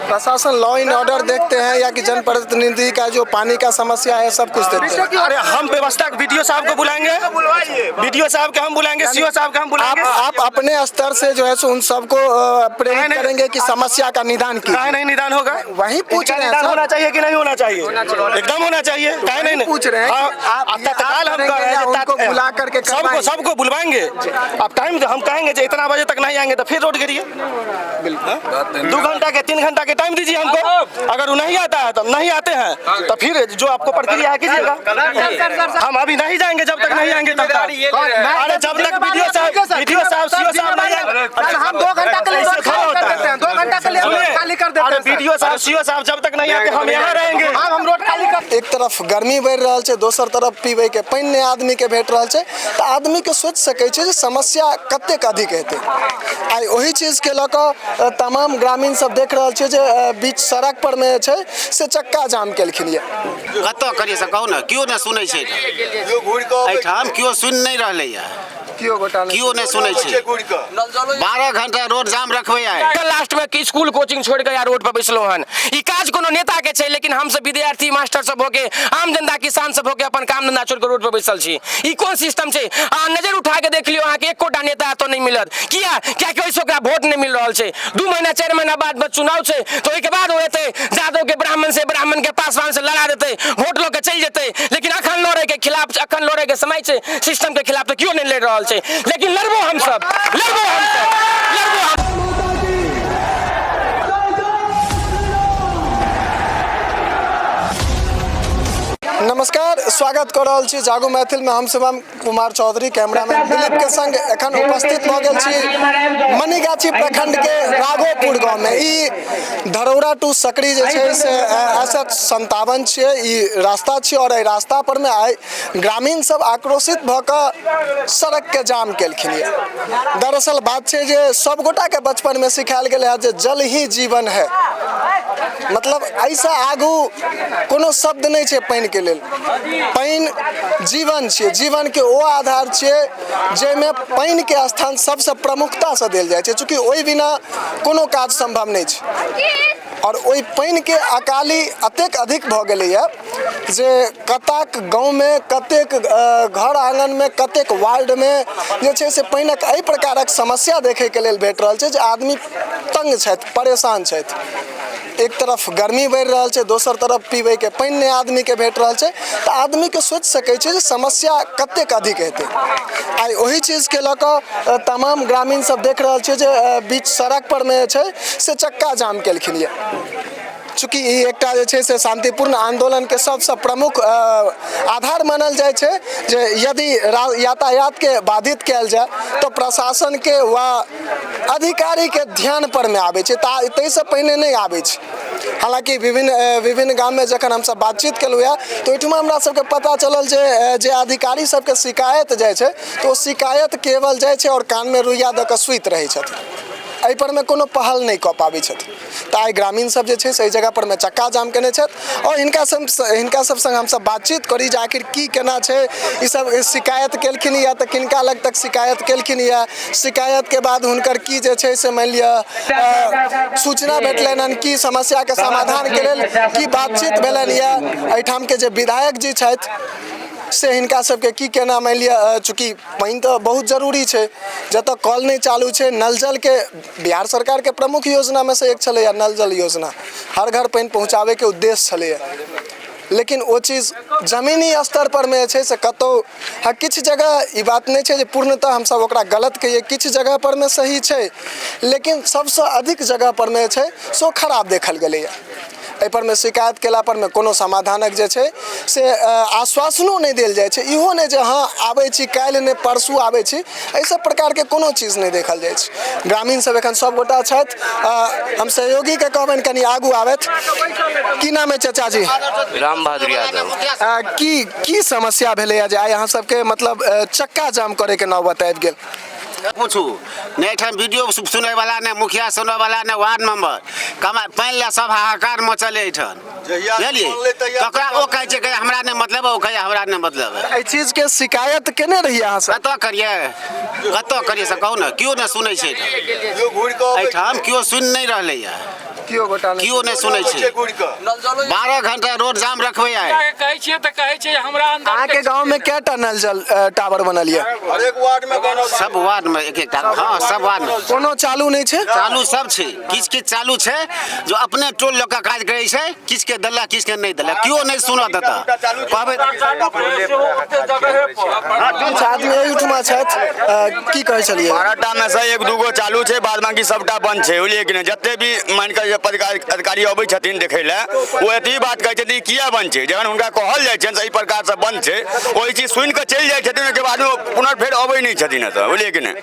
प्रशासन law and order देखते हैं या कि जनप्रतिनिधि का जो पानी का समस्या है सब कुछ देखते हैं? अरे हम व्यवस्था, बीडीओ साहब को बुलाएंगे, बीडीओ साहब के हम बुलाएंगे, सीओ साहब के हम बुलाएंगे। आप अपने स्तर से जो है सो उन सबको प्रेरित नहीं, नहीं। करेंगे कि समस्या का निदान की काहे नहीं निदान होगा? वही पूछ इनका रहे हैं निदान सर। होना चाहिए कि नहीं होना चाहिए? एकदम होना चाहिए, काहे नहीं? पूछ रहे हैं कि हाँ, आप- अब तत्काल हम आप कह रहे हैं करेंगे या जे उनको बुला करके सबको करवाएंगे? सबको बुलवाएंगे। अब टाइम हम कहेंगे जे इतना बजे तक नहीं आएंगे तो फिर रोड गिरिए। 2 घंटा के 3 घंटा के टाइम दीजिए हमको। अगर वो नहीं आता है तो हम नहीं आते हैं तो फिर जो आपको प्रक्रिया है कीजिएगा। हम अभी नहीं जाएंगे जब तक नहीं आएंगे तब तक। अरे जब तक बीडीओ साहब, बीडीओ साहब, सीओ साहब नहीं आएंगे। हम 2 घंटा के लिए ऐसे रोड थोड़ा खाली होता कर है। देते हैं, 2 घंटा के लिए हम रोड सुनिए, खाली कर देते अरे हैं सर। बीडीओ साहब, सीओ साहब जब तक नहीं आते हम यहाँ रहेंगे। हाँ, हम रोड खाली कर एक तरफ गर्मी बढ़ि रहल छै, दोसर तरफ पीबै के पानि नहि आदमी के भेट रहल छै, तऽ आदमी के सोचि सकै छै जे समस्या कतेक अधिक हेतै। आइ ओहि चीजके लऽ कऽ तमाम ग्रामीण सब देख रहल छै जे बीच सड़क पर मे जे छै से चक्का जाम केलखिन यऽ। कतऽ करियै से कहू ने, केओ नहि सुनै छै एहिठाम, केओ सुनि नहि रहलैए, केओ गोटा नहि केओ नहि सुनै छै। 12 घंटा रोड जाम रखबै आइ। लास्ट में कि स्कूल कोचिंग छोड़ के या रोड पर बैसलो हन। ई काज कोनो नेता के छै, लेकिन हमसब विद्यार्थी मास्टर सब होके, आम जनता किसान सब होके अपन काम धंधा छोड़ के रोड पर बैसल छी। ई कोन सिस्टम छै? अहाँ नजर उठा के देख लियौ, अहाँके एकोटा नेता एतऽ नहि मिलत। किया? कियाकि ओहिसँ ओकरा वोट नहि मिल रहल छै। 2 महीना 4 महीना बाद बस चुनाव छै, तऽ ओहिके बाद ओ एतै, जादव के ब्राह्मण से ब्राह्मण के पासवान से लड़ा देतै, वोट लऽ के चलि जेतै। लेकिन अखन लड़े के खिलाफ, अखन लड़े के समय छै, सिस्टम के खिलाफ तऽ केओ नहि लड़ि रहल छै, लेकिन लड़बो हमसब, लड़बो हमसब, लड़बो हम। नमस्कार, स्वागत कऽ रहल छी जागू मैथिल में। हम शिवम कुमार चौधरी कैमरामैन दिलीप के संग एखन उपस्थित भऽ गेल छी मनीगाछी प्रखंड के राघोपुर गाँव में। ई धरौरा टू सकरी जे छै से एस एच 57 छियै, ई रास्ता छियै और एहि रास्ता पर में आइ ग्रामीण सब आक्रोशित भऽ कऽ सड़क के जाम केलखिन यऽ। दरअसल बात छै जे सब गोटा के बचपन में सिखायल गेल है जे जल ही जीवन है, मतलब एहिसँ आगू कोनो शब्द नहि छै पानिके लेल। पानि जीवन छियै, जीवनके ओ आधार छियै जाहिमे पानिके स्थान सबसँ प्रमुखतासँ देल जाइ छै, चूँकि ओहि बिना कोनो काज सम्भव नहि छै। आओर ओहि पानिके अकाली एतेक अधिक भऽ गेलैए जे कतेक गाँवमे, कतेक घर आङ्गनमे, कतेक वार्डमे जे छै से पानिक एहि प्रकारक समस्या देखैके लेल भेट रहल छै जे आदमी तङ्ग छथि, परेशान छथि। एक तरफ गर्मी बढ़ि रहल छै, दोसर तरफ पीबैके पानि नहि आदमीके भेट रहल छै, तऽ आदमीके सोचि सकै छै जे समस्या कतेक अधिक हेतै। आइ ओहि चीजके लऽ कऽ तमाम ग्रामीण सब देख रहल छै जे बीच सड़क पर मे जे छै से चक्का जाम केलखिन यऽ। चूँकि ई एकटा जे छै से शान्तिपूर्ण आन्दोलनके सबसँ प्रमुख आधार मानल जाइ छै जे यदि यातायातके बाधित कयल जाय तऽ प्रशासनके वा अधिकारीके ध्यान परमे आबै छै, ताहिसँ पहिने नहि आबै छै। हालाँकि विभिन्न गाममे जखन हमसब बातचीत केलहुँ यऽ तऽ ओहिठुमा हमरा सबके पता चलल जे अधिकारी सबके शिकायत जाइ छै तऽ ओ शिकायत केवल जाइ छै आओर कानमे रुइया दऽ कऽ सुति रहै छथिन, एहि परमे कोनो पहल नहि कऽ पाबै छथिन। तऽ आइ ग्रामीण सब जे छै से एहि जगह परमे चक्का जाम केने छथि आओर हिनका सब संग हमसब बातचीत करी जे आखिर की केना छै। ई सब शिकायत केलखिन या तऽ किनका लग तक शिकायत केलखिन या शिकायतके बाद हुनकर की जे छै से मानि लिअ सूचना भेटलनि हन, की समस्याके समाधानके लेल की बातचीत भेलनि या एहिठामके जे विधायक जी छथि से हिनका सबके की केना मानि लिअ, चूँकि पानि तऽ बहुत जरूरी छै, जतऽ कल नहि चालू छै, नल जलके बिहार सरकारके प्रमुख योजनामे से एक छलैए नल जल योजना, हर घर पानि पहुँचाबैके उद्देश्य छलैए, लेकिन ओ चीज जमीनी स्तर पर मे जे छै से कतहु, हँ किछु जगह ई बात नहि छै जे पूर्णतः हमसब ओकरा गलत कहियै, किछु जगह पर मे सही छै, लेकिन सबसँ अधिक जगह पर मे जे छै से ओ खराब देखल गेलैए। एहिपर मे शिकायत केला पर मे कोनो समाधानक जे छै से आश्वासनो नहि देल जाइ छै, इहो नहि जे हँ आबै छी काल्हि नहि परसू आबै छी, एहि सब प्रकारके कोनो चीज नहि देखल जाइ छै। ग्रामीण सब एखन सब गोटा छथि, हम सहयोगीके कहबनि कनि आगू आबथि। की नाम है चाचा जी? राम बहादुर यादव। की की समस्या भेलैए जे आइ अहाँ सबके मतलब चक्का जाम करैके नौबत आबि गेल? पूछू नहि एहिठाम वीडियो सुनैवला, नहि मुखिया सुनैवला, नहि वार्ड मेम्बर। कमा पानि लए सब हाहाकार मचल एहिठाम, बुझलियै? ककरा ओ कहै छै हमरा नहि मतलब, ओ कहै हमरा नहि मतलब। एहि चीजके शिकायत केने रहियै अहाँ सब? कतऽ करियै, कतऽ करियै से कहू ने, केओ नहि सुनै छै एहिठाम, केओ सुनि नहि रहलैए। केओ गोटा नहि। केओ नहि सुनै छै। 12 घंटा रोड जाम रखबै आइ। कहै छियै तऽ कहै छै हमरा अंदर। अहाँके गाँव में कएटा नल जल टावर बनल यऽ? हरेक वार्ड में बनल। सब वार्ड में एक एकटा। हाँ, सब वार्ड में। कोनो चालू नहि छै? चालू सब छै, किछु किछु चालू छै जो अपने टोल लोक के काज करै छै, किछु के देलक किछु के नहि देलक, केओ नहि सुनत एतऽ कहबै। किछु आदमी एहिठुमा छथि, की कहै छलियै? 12टा में से एक दूगो चालू छै, बाद बाकी सबटा बंद छै, बुझलियै कि नहि? जते भी मानि कऽ अधिकारी अबै छथिन देखै लए, ओ एतही बात कहै छथिन किया बंद छै। जखन हुनका कहल जाइ छनि एहि प्रकारसँ बंद छै, ओहि चीज सुनि कऽ चलि जाइ छथिन, ओहिके बादमे पुनः फेर अबै नहि छथिन एतऽ, बुझलियै कि नहि?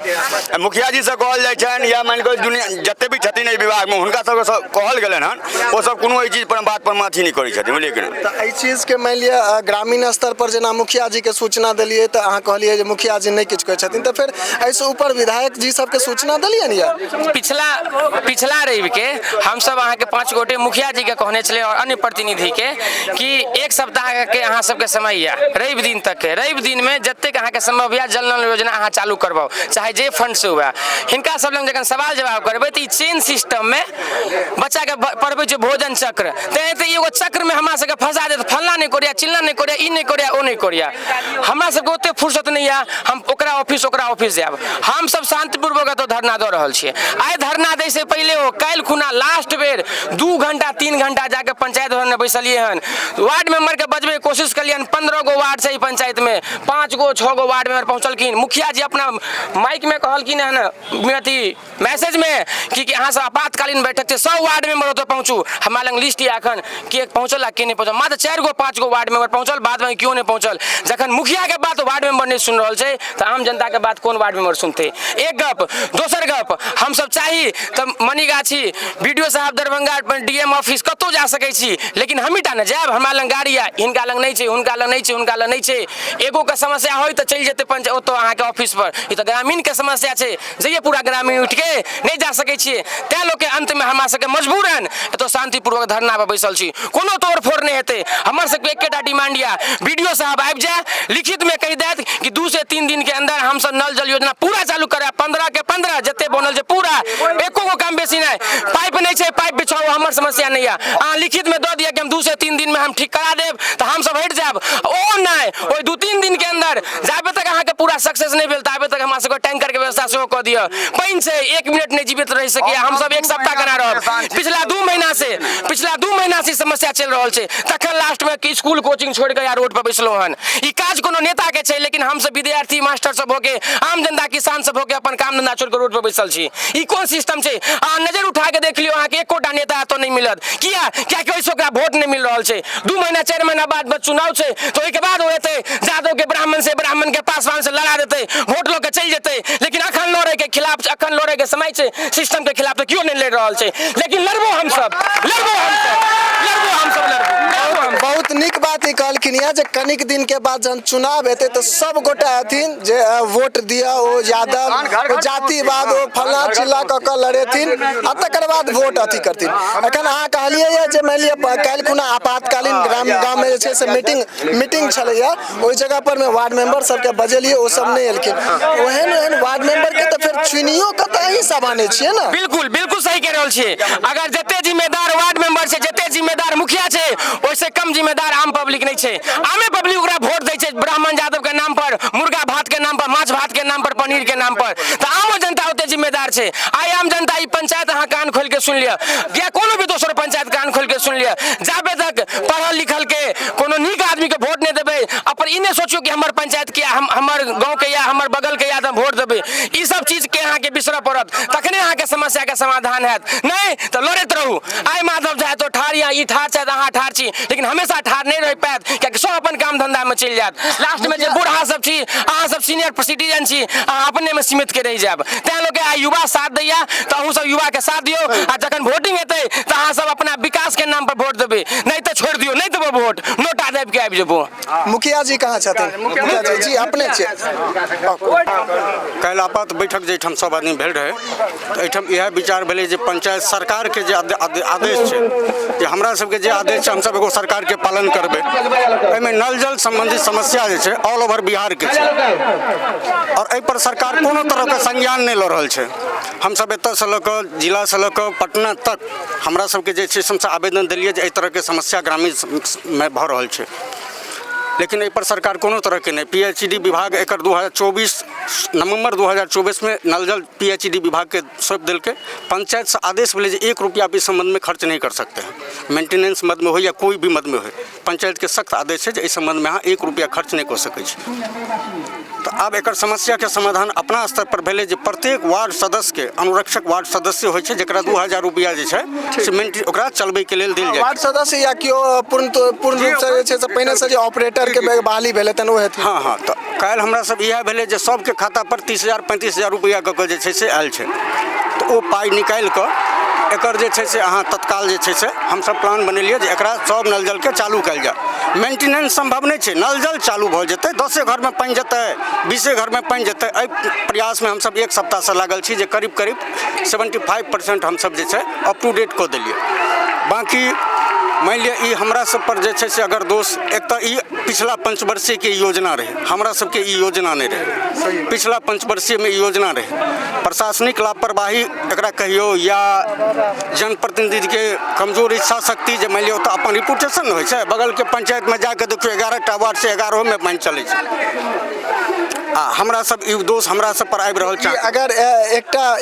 मुखिया जीसँ कहल जाइ छनि या मानि कऽ दुनिया जते भी छथिन एहि विभागमे हुनका सबके सब कहल गेलनि हन, ओ सब कोनो एहि चीज पर बात पर अथी नहि करै छथिन, बुझलियै कि नहि? तऽ एहि चीजके मानि लिअ ग्रामीण स्तर पर जेना मुखिया जीके सूचना देलियै तऽ अहाँ कहलियै जे मुखिया जी नहि किछु कहै छथिन, तऽ फेर एहिसँ ऊपर विधायक जी सबके सूचना देलियनि यऽ? पिछला रवि के हमसब अहाँके 5 गोटे मुखिया जी के कहने छलियै और अन्य प्रतिनिधि के कि 1 सप्ताह के अहाँ सबके समय यऽ, रवि दिन तक के। रवि दिन में जतेक अहाँके संभव यऽ जल नल योजना अहाँ चालू करबाउ, चाहे जे फंड से हुए। हिनका सब लग जखन सवाल जवाब करबै तऽ ई चेन सिस्टम में बच्चा के पढ़बै छै भोजन चक्र, तैं तऽ एगो चक्र में हमरा सबके फंसा देत, फल्लाँ नहि करिया, चिल्लाँ नहि करिया, ई नहि करिया, ओ नहि करिया। हमरा सबके ओते फुर्सत नहि यऽ हम ओकरा ऑफिस ओकरा ऑफिस जायब। हम सब शांतिपूर्वक एतऽ धरना दऽ रहल छियै। आइ धरना दै से पहिले ओ काल्हि खुना लास्ट बेर 2 घंटा 3 घंटा जाके पंचायत भवन में बैसलियै हन, वार्ड मेंबर के बजबै कोशिश कलियन। 15 गो वार्ड छै ई पंचायत में, 5 गो 6 गो वार्ड मेंबर पहुँचलखिन। मुखिया जी अपना माइक में कहलखिन हन अथी मैसेज में कि अहाँ सब आपातकालीन बैठक छै, सब वार्ड मेंबर ओतऽ पहुँचू। हमरा लग लिस्ट यऽ एखन के पहुँचल आ के नहि पहुँचल, मात्र 4 गो 5 गो वार्ड मेंबर पहुँचल, बाद में केओ नहि पहुँचल। जखन मुखिया के बात वार्ड मेंबर नहि सुनि रहल छै तऽ आम जनता के बात कोन वार्ड मेंबर सुनतै? एक गप। दोसर गप, हमसब चाही तऽ मनीगाछी बी.डी.ओ साहब दरभंगा डी.एम ऑफिस कतहु जा सकै छी, लेकिन हमही टा ने जायब, हमरा लग गाड़ी यऽ, हिनका लग नहि छै, हुनका लग नहि छै, हुनका लग नहि छै। एगो के समस्या होइ तऽ चलि जेतै पंचायत ओतऽ अहाँके ऑफिस पर। ई तऽ ग्रामीण के समस्या छै, जइए पूरा ग्रामीण उठि के नहि जा सकै छियै, तैं लोकके अंतमे हमरा सबके मजबूरन एतऽ शांतिपूर्वक धरना पर बैसल छी। कोनो तोड़फोड़ नहि हेतै। हमर सबके एकेटा डिमांड यऽ, बी.डी.ओ साहब आबि जाय, लिखित में कहि देत कि 2 से 3 दिन के अंदर हमसब नल जल योजना पूरा चालू करायब, 15 के 15 जते बनल छै पूरा, एको गो काम बेसी नहि। पाइप नहि छै, पाइप बिछाउ, हमर समस्या नहि यऽ। अहाँ लिखित में दऽ दिअ कि हम 2 से 3 दिन में हम ठीक करा देब तऽ हमसब हटि जायब। ओ नहि, ओहि 2-3 दिन के अंदर जाबे तक अहाँके पूरा सक्सेस नहि भेल ताबे तक हमरा सबके टैंकर के व्यवस्था सेहो कऽ दिअ। पानि छै, 1 मिनट नहि जीवित रहि सकैए, हमसब 1 सप्ताह केना रहब? पिछला 2 महीना से पिछला 2 महीना से समस्या चलि रहल छै। तखन लास्ट में स्कूल कोचिंग छोड़ि कऽ रोड पर बैसलहुँ हन। ई काज कोनो नेता के छै, लेकिन हमसब विद्यार्थी मास्टर सब होके आम जनता किसान सब होके अपन काम धंधा छोड़ि कऽ रोड पर बैसल छी। ई कोन सिस्टम छै? अहाँ नजर उठा के देख लियौ, अहाँके एकोटा नेता एतऽ नहि मिलत। किया? कियाकि ओहिसँ ओकरा वोट नहि मिल रहल छै। 2 महीना 4 महीना बाद चुनाव छै तऽ ओहिके बाद ओ एतै, जादव के ब्राह्मण से ब्राह्मण के पासवान से लड़ा देतै, वोट लऽ के चलि जेतै। लेकिन अखन लड़ै के खिलाफ, अखन लड़ै के समय छै, सिस्टम के खिलाफ तऽ केओ नहि लड़ि रहल छै, लेकिन लड़बो हमसब, लड़बो हमसब, लड़बो हमसब, लड़बो हमसब। बहुत नीक बात ई कहलखिन यऽ जे कनिक दिन के बाद जहन चुनाव हेतै तऽ सब गोटा अथिन जे वोट दिअ, ओ यादव, ओ जातिवाद, ओ फल्लाँ चिल्लाँ कऽ कऽ लड़ेथिन आ तकर बाद वोट अथी करथिन। एखन अहाँ कहलियै यऽ जे मानि लिअ काल्हि खुना आपातकालीन ग्राम गाममे जे छै से मीटिंग छलैया, ओहि जगह पर मे वार्ड मेंबर सबके बजेलियै, ओ सब नहि एलखिन। ओहन ओहन वार्ड मेंबर के तऽ फेर चुनियो कऽ तऽ अहीं सब आनै छियै ने? बिल्कुल बिल्कुल सही कहि रहल छियै। अगर जते जिम्मेदार वार्ड मेंबर छै, जते जिम्मेदार मुखिया छै, ओहिसँ कम जिम्मेदार आम पब्लिक नहि छै। आमे पब्लिक ओकरा वोट दै छै ब्राह्मण यादव के नाम पर, मुर्गा भात के नाम पर, माछ भात के नाम पर, पनीर के नाम पर, तऽ आमो जनता ओते जिम्मेदार छै। आइ आम जनता ई पंचायत अहाँ कान खोलि के सुनि लिअ या कोनो भी दोसर पंचायत कान खोलि के सुनि लिअ, जाबे तक पढ़ल लिखल के कोनो नीक आदमी के वोट नहि देबै, अपन ई नहि सोचियौ कि हमर पंचायत के, हमर गाँव के या हमर बगल के या तऽ वोट देबै, ई सब चीज के अहाँके बिसरऽ पड़त, तखने अहाँके समस्या के समाधान हैत। नहि तऽ लड़ैत रहू। आइ माधव झा तो ठाढ़ या ई ठाढ़ छथि, अहाँ ठाढ़ छी, लेकिन हमेशा ठाढ़ नहि रहि पायत, कियाकि सब अपन काम धंधा में चलि जायत। लास्ट में जे बूढ़ा सब छी, अहाँ सब सीनियर सिटीजन छी, अहाँ अपने में सीमित के रहि जायब। तैं लोक आइ युवा साथ दैया तऽ अहूँ सब युवा के साथ दियौ, आ जखन वोटिंग हेतै तऽ अहाँ सब अपना विकास के नाम पर वोट देबै, नहि तऽ छोड़ि दियौ, नहि देबै वोट, नोटा दाबि। के आबि जेबो। मुखिया जी कहाँ छथिन? मुखिया जी जी अपने छियै। काल्हि आपात बैठक जे एहिठाम सब आदमी भेल रहै तऽ एहिठाम इएह विचार भेलै जे पंचायत सरकारके जे आदेश छै, जे हमरा सबके जे आदेश छै हमसब एगो सरकारके पालन करबै। एहिमे नल जल सम्बन्धी समस्या जे छै ऑल ओवर बिहारके छै और एहिपर सरकार कोनो तरहके संज्ञान नहि लऽ रहल छै। हमसब एतऽसँ लऽ कऽ जिलासँ लऽ कऽ पटना तक हमरा सबके जे छै से हमसब आवेदन देलियै जे एहि तरहके समस्या ग्रामीणमे भऽ रहल छै, लेकिन एहिपर सरकार कोनो तरहके नहि। PHD विभाग एकर 2024 नवम्बर 2024 में नल जल PHD विभाग के सौंप देलकै। पंचायत से आदेश भेलै जे 1 रुपया भी संबंध में खर्च नहीं कर सकते हैं, मेंटेनेंस मद में हो या कोई भी मद में हो, पंचायत के सख्त आदेश है जे एहि संबंध में अहाँ 1 रुपया खर्च नहीं कऽ सकै छी। तऽ आब एकर समस्या के समाधान अपना स्तर पर भेलै जे प्रत्येक वार्ड सदस्य के अनुरक्षक वार्ड सदस्य होइ छै जकरा 2000 रुपया जे छै से मेंटेन ओकरा चलबै के लेल देल जाइ छै। वार्ड सदस्य या केओ पूर्ण रूप से जे छै से पहिने से जे ऑपरेटर के बहाली भेलै तहन ओ हेथिन। हाँ हाँ, तऽ काल्हि हमरा सब इएह भेलै जे सबके खाता पर 30,000 35,000 रुपया कऽ के जे छै से आयल छै, तऽ ओ पाइ निकालि कऽ एकर जे छै से अहाँ तत्काल जे छै से हमसब प्लान बनेलियै जे एकरा सब नल जलके चालू कयल जाय। मेंटेनेंस सम्भव नहि छै, नल जल चालू भऽ जेतै, 10 घरमे पानि जेतै, 20 घरमे पानि जेतै। एहि प्रयासमे हमसब 1 सप्ताहसँ लागल छी जे करीब करीब 75% हमसब जे छै अप टू डेट कऽ देलियै। बाँकी मानि लिअ ई हमरा सब पर जे छै से अगर दोष, एक तऽ ई पिछला पंचवर्षीयके योजना रहै, हमरा सबके ई योजना नहि रहै। पिछला पंचवर्षीयमे ई योजना रहै। प्रशासनिक लापरवाही एकरा कहियौ या जनप्रतिनिधिके कमजोर इच्छा शक्ति, जे मानि लिअ ओतऽ अपन रिपुटेशन होइ छै, बगलके पंचायतमे जाके देखियौ 11टा वार्ड छै, 11मे पानि चलै छै। आ हमरा सब ई दोष हमरा सब पर आबि रहल छै। अगर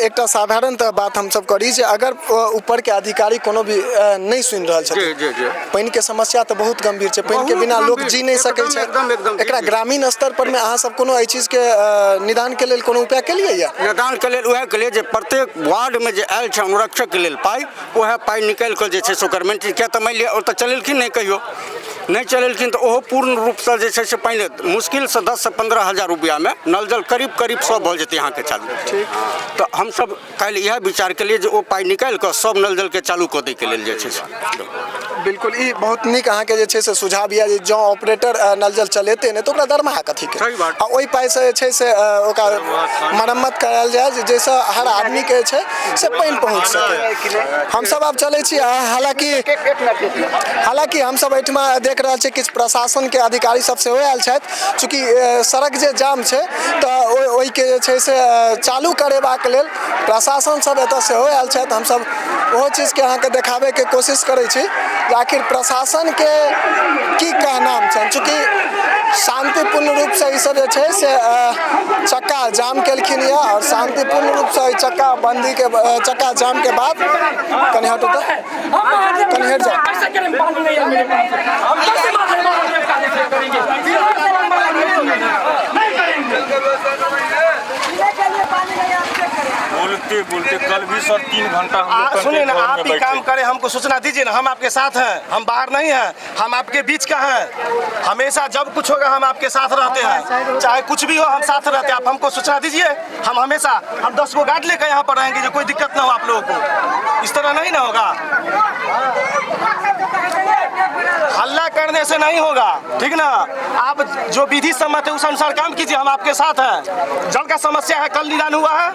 एकटा साधारणतः बात हमसब करी जे अगर ऊपर के अधिकारी कोनो भी नहि सुनि रहल छथिन, जी जी, पानि के समस्या तऽ बहुत गंभीर छै, पानि के बिना लोक जी नहि सकै छै। एकरा ग्रामीण स्तर पर में अहाँ सब कोनो एहि चीज के निदान के लेल कोनो उपाय केलियै या? निदान के लेल उएह केलियै जे प्रत्येक वार्ड में जे आयल छै अनुरक्षक के लेल पाइ, उएह पाइ निकालि कऽ जे छै से ओकर मेंटेन किया तऽ मानि लिअ ओतऽ चलेलखिन नहि, कहियो नहि चलेलखिन तऽ ओहो पूर्ण रूपसँ जे छै से पानि मुश्किलसँ 10 से 15 हजार रुपैआमे नल जल करीब करीब सब भऽ जेतै अहाँके चालू। ठीक, तऽ हमसब काल्हि इएह विचार केलियै जे ओ पाइ निकालि कऽ सब नल जलके चालू कऽ दैके लेल जे छै से। बिल्कुल, ई बहुत नीक अहाँके जे छै से सुझाव यऽ जे जँ ऑपरेटर नल जल चलेतै नहि तऽ ओकरा दरमाहा कथीके, सही बात। आ ओहि पाइसँ जे छै से ओकरा मरम्मत करायल जाय जाहिसँ हर आदमीके जे छै से पानि पहुँच सकै। हमसब आब चलै छी। हालाँकि हमसब एहिठमा देख रहल छी किछु प्रशासनके अधिकारी सब सेहो आयल छथि। चूँकि सड़क जे जाम छै तऽ ओहिके जे छै से चालू करेबाक लेल प्रशासन सब एतऽ सेहो आयल छथि। हमसब ओहो चीजके अहाँके देखाबैके कोशिश करै छी जे आखिर प्रशासनके की कहनाम छनि। चूँकि शांतिपूर्ण रूपसँ ईसब जे छै से चक्का जाम केलखिन यऽ और शांतिपूर्ण रूपसँ एहि चक्का बंदीके चक्का जामके बाद कनि हटू तऽ कनि हटि जाउ। बोलते बोलते कल भी सर 3 घंटा हम लोग सुनिए ना, घर में आप ही बैठे। काम करें, हमको सूचना दीजिए ना, हम आपके साथ हैं, हम बाहर नहीं हैं, हम आपके बीच का हैं। हमेशा जब कुछ होगा हम आपके साथ रहते हैं, चाहे कुछ भी हो हम साथ रहते हैं। आप हमको सूचना दीजिए, हम हमेशा, हम 10 गो गार्ड लेकर यहाँ पर रहेंगे जो कोई दिक्कत ना हो आप लोगों को, इस तरह नहीं ना होगा। हल्ला करने से नहीं होगा, ठीक ना? आप जो विधि सम्मत है उस अनुसार काम कीजिए, हम आपके साथ हैं। जल का समस्या है, कल निदान हुआ है,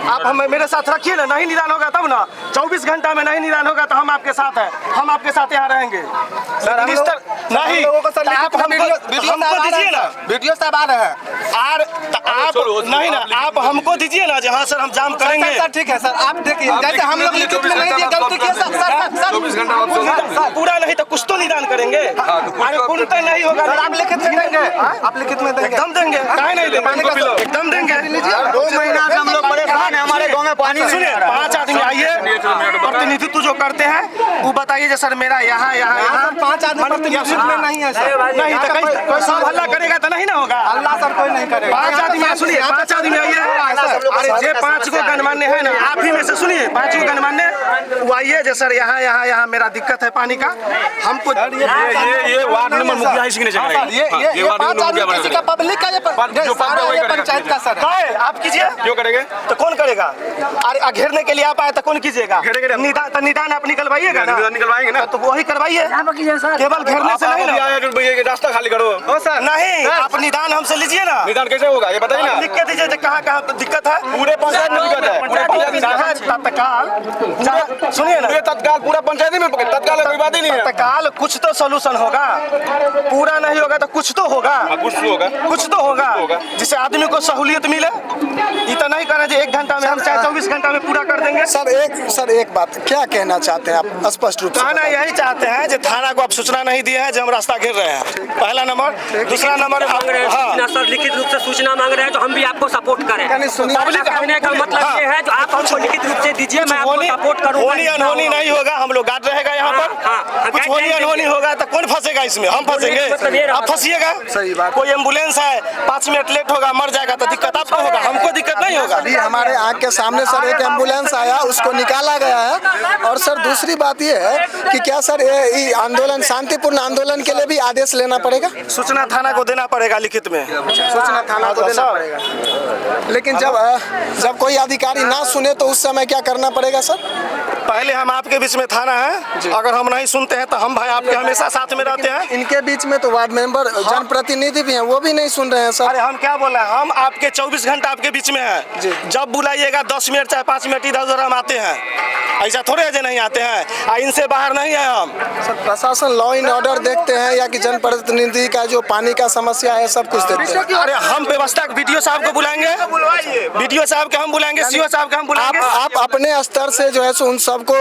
आप हमें मेरे साथ रखिए ना, नहीं निदान होगा तब ना, 24 घंटा में नहीं निदान होगा तो हम आपके साथ हैं, हम आपके साथ यहाँ रहेंगे। सर, लेकिन इस तरह नहीं, सर, आप हमको दीजिए ना, वीडियो साहब आ रहे हैं are आप नहीं ना, आप हमको दीजिए ना जहाँ सर हम जाम करेंगे। सर ठीक है सर, आप देखिए जैसे हम लोग लिखित में नहीं दिए गलती किए सर, सर सर पूरा नहीं तो कुछ तो निदान करेंगे। अरे पूर्णतः नहीं होगा सर, आप लिखित में देंगे, आप लिखित में देंगे, एकदम देंगे, काहे नहीं देंगे, एकदम देंगे। 2 महीना से हम लोग परेशान है, हमारे गांव में पानी। सुनिए, 5 आदमी आइए, प्रतिनिधित्व जो करते हैं वो बताइए सर मेरा यहाँ यहाँ यहाँ 5 आदमी प्रतिनिधित्व में नहीं है सर, नहीं तो कोई सब हल्ला करेगा तो नहीं ना होगा, हल्ला सर कोई नहीं करेगा। 5 आदमी सुनिए, 5 आदमी आइए, अरे जे 5 गो गणमान्य है ना आप ही में से सुनिए, 5 गो गणमान्य वो आइए जे सर यहाँ यहाँ यहाँ मेरा दिक्कत है पानी का, हमको ये ये वार्ड नंबर मुखिया ही सिग्नेचर हाँ करेगा। सर, ये हाँ, ये ये वार्ड पांच नंबर आदमी मुखिया किसी का बनेगा। पब्लिक का ये जो पद सारा है वही ये करेगा। पंचायत का सर है। काहे आप कीजिए। क्यों करेंगे? तो कौन करेगा? अरे आ, घेरने के लिए आप आए तो कौन कीजिएगा? घेरेंगे हम। निदान तो निदान आप निकलवाइएगा ना। निदान निकलवाएंगे ना। तो वही करवाइए, केवल घेरने से आप नहीं अभी ना। आए हैं, भैया, ये रास्ता खाली करो। सर नहीं, आप निदान हमसे लीजिए ना। निदान कैसे होगा ये बताइए आप ना। लिख के दीजिए जो कहाँ कहाँ दिक्कत है। पूरे पंचायत में दिक्कत है, पूरे पंचायत में जहाँ तत्काल, जहाँ सुनिए ना, पूरे तत्काल पूरा पंचायत में तत्काल कोई बात ही नहीं है। तत्काल कुछ तो सोल्यूशन होगा, पूरा नहीं होगा तो कुछ तो होगा। हाँ, कुछ तो होगा। कुछ तो होगा कुछ तो होगा। जिससे आदमी को सहूलियत मिले। ये तो नहीं कहना जी 1 घंटा में हम चाहे 24 घंटा में पूरा कर देंगे। सर एक बात क्या कहना चाहते हैं आप स्पष्ट रूप से? कहना बताइए। यही चाहते हैं जो थाना को आप सूचना नहीं दिए हैं जो हम रास्ता घेर रहे हैं, पहला नंबर। दूसरा नंबर, मांग रहे हैं हाँ सूचना सर, लिखित रूप से सूचना मांग रहे हैं तो हम भी आपको सपोर्ट करें। यानी सुनिए- पब्लिक कहने का मतलब हाँ। ये है जो आप हमको लिखित रूप से दीजिए, मैं आपको होनी सपोर्ट करूंगा। होनी अनहोनी नहीं होगा, हम लोग गार्ड रहेगा यहाँ पर। हाँ, हाँ, कुछ गाइड होनी लाइन अनहोनी देंगे। होगा तो कौन फंसेगा इसमें? हम फंसेंगे, मतलब ये रहा आप फंसिएगा। सही बात। कोई एम्बुलेंस है 5 मिनट लेट होगा मर जाएगा तो दिक्कत आपको होगा, हमको दिक्कत नहीं होगा। अभी हमारे आंख के सामने सर एक एम्बुलेंस आया, उसको निकाला गया है। और सर दूसरी बात ये है कि क्या सर ये आंदोलन शांतिपूर्ण आंदोलन के लिए भी आदेश लेना पड़ेगा? सूचना थाना को देना पड़ेगा लिखित में। सूचना थाना को देना पड़ेगा। लेकिन जब जब कोई अधिकारी ना सुने तो उस समय क्या करना पड़ेगा सर? पहले हम आपके बीच में थाना है, अगर हम नहीं सुनते हैं तो हम भाई आपके हमेशा साथ में रहते हैं। इनके बीच में तो वार्ड मेंबर जनप्रतिनिधि भी हैं, वो भी नहीं सुन रहे हैं सर। अरे हम क्या बोल रहे हैं, हम आपके 24 घंटा आपके बीच में जी। है। जब बुलाइएगा 10 मिनट चाहे 5 मिनट इधर उधर हम आते हैं, ऐसा थोड़े है जो नहीं आते हैं। आ इनसे बाहर नहीं है हम। सर प्रशासन लॉ एंड ऑर्डर देखते हैं या कि जनप्रतिनिधि का जो पानी का समस्या है सब कुछ देखते हैं? अरे हम व्यवस्था बीडीओ साहब को बुलाएंगे, बीडीओ साहब के हम बुलाएंगे, सीओ साहब के हम आप बुलाएंगे। आप अपने स्तर से जो है सो उन सबको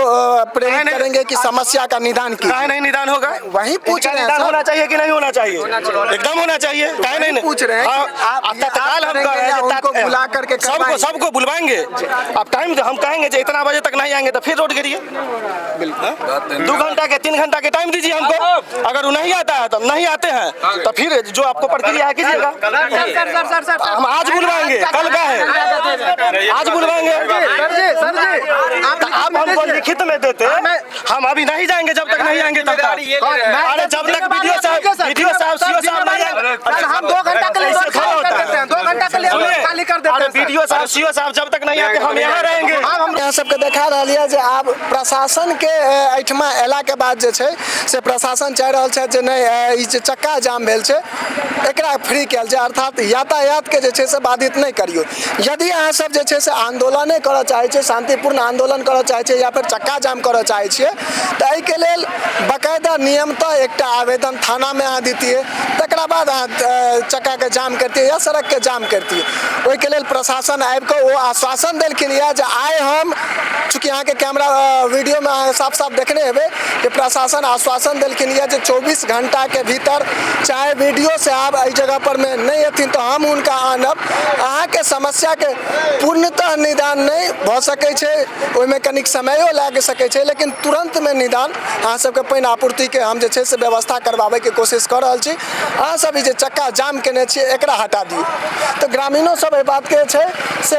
प्रेरित नहीं, करेंगे कि समस्या का निदान काहे कीजिए। नहीं निदान होगा? वही पूछ इनका रहे हैं निदान सर। होना चाहिए कि नहीं होना चाहिए? एकदम होना चाहिए। काहे नहीं पूछ रहे हैं कि हाँ, आप- अब तत्काल आप हम कह रहे हैं करेंगे या जे उनको बुला करके सबको करवाएंगे? सबको बुलवाएंगे। अब टाइम हम कहेंगे जे इतना बजे तक नहीं आएंगे तो फिर रोड गिरिए। 2 घंटा के 3 घंटा के टाइम दीजिए हमको। अगर वो नहीं आता है तो नहीं आते हैं तो फिर जो आपको प्रक्रिया है कीजिएगा। Sir sir sir sir sir हम आज बुलवाएंगे, कल का है आज बुलवाएंगे। सर जी, सर जी, आप तो आप हमको लिखित में देते, हम अभी नहीं जाएंगे जब तक नहीं आएंगे तब तक। अरे जब तक बीडीओ साहब, बीडीओ साहब, सीओ साहब नहीं आएंगे। सर हम 2 घंटा के लिए ऐसे रोड थोड़ा खाली होता कर है। देते हैं, 2 घंटा के लिए हम रोड खाली कर देते अरे हैं सर। बीडीओ साहब, सीओ साहब जब तक नहीं आते हम यहाँ रहेंगे। हम यहाँ सबके देखा रहल यऽ जे आब प्रशासन के एहिठमा अयलाके बाद जे छै से प्रशासन चाहि रहल छथि जे नहि ई जे चक्का जाम भेल छै एकरा फ्री कयल जाय, अर्थात यातायातके जे छै से बाधित नहि करियौ। यदि अहाँ सब जे छै से आंदोलने करऽ चाहै छियै, शांतिपूर्ण आंदोलन करऽ चाहै छियै या फिर चक्का जाम करऽ चाहै छियै तऽ एहिके लेल बकायदा नियमतः एकटा आवेदन थानामे अहाँ दितियै, तकरा बाद अहाँ चक्काके जाम करतियै या सड़कके जाम करतियै। ओहिके लेल प्रशासन आबि कऽ ओ आश्वासन देलखिन यऽ जे आइ हम, चूँकि अहाँके कैमरा वीडियोमे अहाँ साफ साफ देखने हेबै कि प्रशासन आश्वासन देलखिन यऽ जे 24 घंटाके भीतर चाहे वीडियो साहब एहि जगह पर मे नहि अथिन तऽ हम हुनका आनब। अहाँके समस्याके पूर्णतः निदान नहि भऽ सकै छै, ओहिमे कनिक समयो लागि सकै छै, लेकिन तुरन्तमे निदान अहाँ सबके पानि आपूर्तिके हम जे छै से व्यवस्था करबाबैके कोशिश कऽ रहल छी। अहाँ सब ई जे चक्का जाम केने छियै एकरा हटा दियौ। तऽ ग्रामीणो सब एहि बातके छै से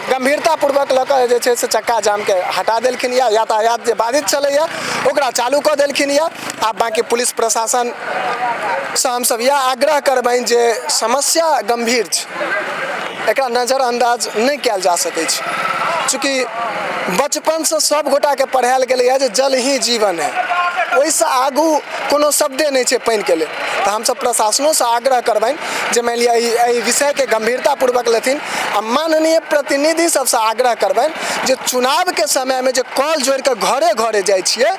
गंभीरतापूर्वक लऽ कऽ जे छै से चक्का जामके हटा देलखिन या यातायात जे बाधित छलैया ओकरा चालू कऽ देलखिन या। आब बाँकी पुलिस प्रशासन सँ हमसब इएह आग्रह करबनि जे समस्या गंभीर छै, एकरा नजरअंदाज नहि कयल जा सकै छै। चूँकि बचपनसँ सब गोटाके पढ़ायल गेलैए जे जल ही जीवन है, ओहिसँ आगू कोनो शब्दे नहि छै पानिके लेल। तऽ हमसब प्रशासनोसँ आग्रह करबनि जे मानि लिअ एहि विषयके गंभीरतापूर्वक लेथिन आ माननीय प्रतिनिधि सबसँ आग्रह करबनि जे चुनावके समयमे जे कॉल जोड़िकऽ घरे घरे जाइ छियै,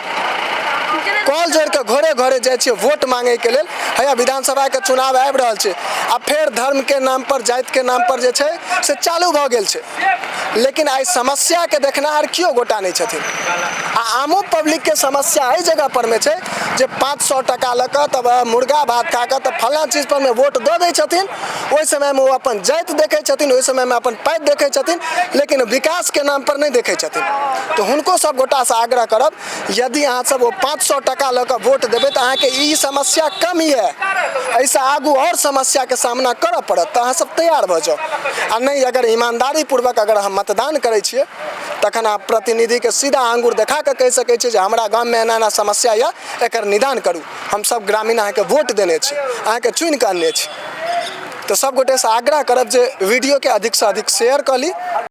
कॉल जोड़िकऽ घरे घरे जाइ छियै वोट मांगैके लेल, हैया विधानसभाके चुनाव आबि रहल छै आ फेर धर्मके नाम पर जातिके नाम पर जे छै से चालू भऽ गेल छै। लेकिन आइ समस्याके देखनिहार केओ गोटा नहि छथिन आ आमो पब्लिकके समस्या एहि जगह पर मे छै जे 500 टका लऽ कऽ तब मुर्गा भात खा कऽ तब फलाँ चीज पर मे वोट दऽ दै छथिन। ओहि समयमे ओ अपन जाति देखै छथिन, ओहि समयमे अपन पाइ देखै छथिन, लेकिन विकासके नाम पर नहि देखै छथिन। तऽ हुनको सब गोटासँ आग्रह करब यदि अहाँ सब ओ 500 टका लऽ कऽ वोट देबै तऽ अहाँके ई समस्या कम यऽ, एहिसँ आगू आओर समस्याके सामना करऽ पड़त, तऽ अहाँ सब तैयार भऽ जाउ। आ नहि अगर ईमानदारी पूर्वक अगर हम मतदान करै छियै तखन अहाँ प्रतिनिधिके सीधा आंगुर देखा कऽ कहि सकै छी जे हमरा गाममे एना एना समस्या यऽ, एकर निदान करू। हमसभ ग्रामीण अहाँके वोट देने छी, अहाँके चुनि कऽ अनने छी। तऽ सब गोटेसँ आग्रह करब जे वीडियोके अधिकसँ अधिक शेयर कऽ ली।